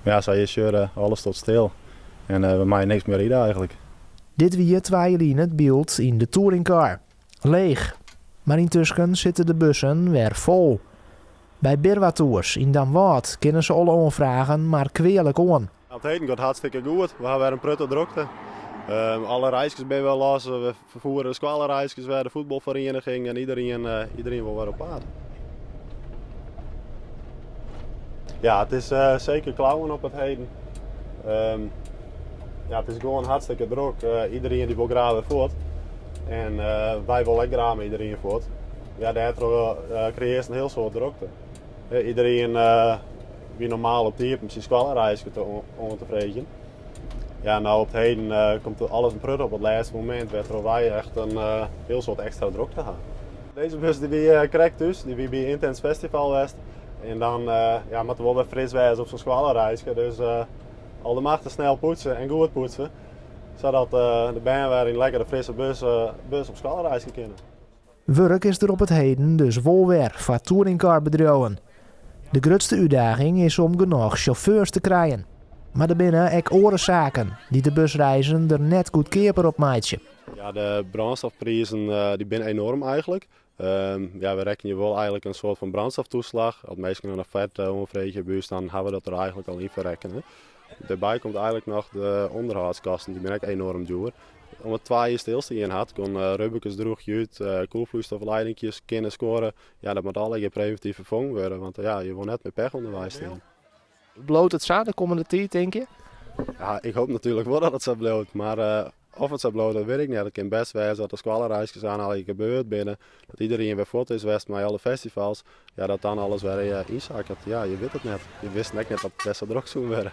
Mar ja, sa je sjogge, alles stiet stil en we meie niks mear ride eigentlik. Dit wie 2 jier lyn it byld yn de touringcar. Leech. Mar yntusken sitte de bussen wer fol. By Birwa Tours yn Damwâld kinne se alle oanfragen mar kwealik oan. Op it heden giet hartstikke goed. We hawwe wer in protte drokte. Alle reiskes binne wer los. We ferfiere de skoalreiskes wer, de fuotbalferieniging en iderien, iderien wol wer op paad. Ja, it is seker klauwen op it heden. Ja, it is gewoan hartstikke drok. Iderien dy wol graach wer fuort. En wy wolle ek graach mei iderien fuort. Ja, dêrtroch kreëarrest in hiel soad drokte. Iderien wie normaal op tiid om syn skoalreiske te oan te freegjen. Ja, no op it heden komt alles in protte op it lêste momint, wêrtroch wy echt in hiel soad ekstra drokte ha. Dizze bus dy wie krekt thús, dy wie by Intens Festival west. En dan ja, moat er wol wer fris wêze op sa'n skoalreiske. Dus aldermachtich snel poetse en goed poetse, sadat de bern wer yn in lekkere frisse bus, bus op skoalreiske kinne. Wurk is der op it heden dus wol wer foar touringcarbedriuwen. De grutste útdaging is om genôch sjauffeurs te krijen. Mar der binne ek oare saken dy't de busreizen der net goedkeaper op meitsje. Ja, de brânstofprizen dy binne enoarm eigentlik. Ja, we rekkenje wol eigentlik in soart fan brandstoftoeslach. As minsken in offerte oanfreegje by ús, dan hawwe we dat der eigentlik al yn ferrekkene. Dêrby komt eigentlik noch de ûnderhâldskosten, dy binne ek enoarm djoer. Om't it 2 jier stilstien hat, kon rubberkes drûgje út, koelfloeistofleidingjes kinne skuorre. Ja, dat moat allegear previntyf ferfongen wurde, want ja, je wolle net mei pech ûnderweis stean. Bliuwt it sa de kommende tiid, tinke je? Ja, ik hoopje natuerlik wol dat it sa bliuwt, mar oft it sa bliuwt, dat wit ik net. It kin bêst wêze dat de skoalreiskes aanst allegear gebeurd binne, dat iderien wer fuort is west mei alle festivals. Ja, dat dan alles wer ynsakket. Ja, je witte it net. Je wisten ek net dat it wer sa drok soe wurde.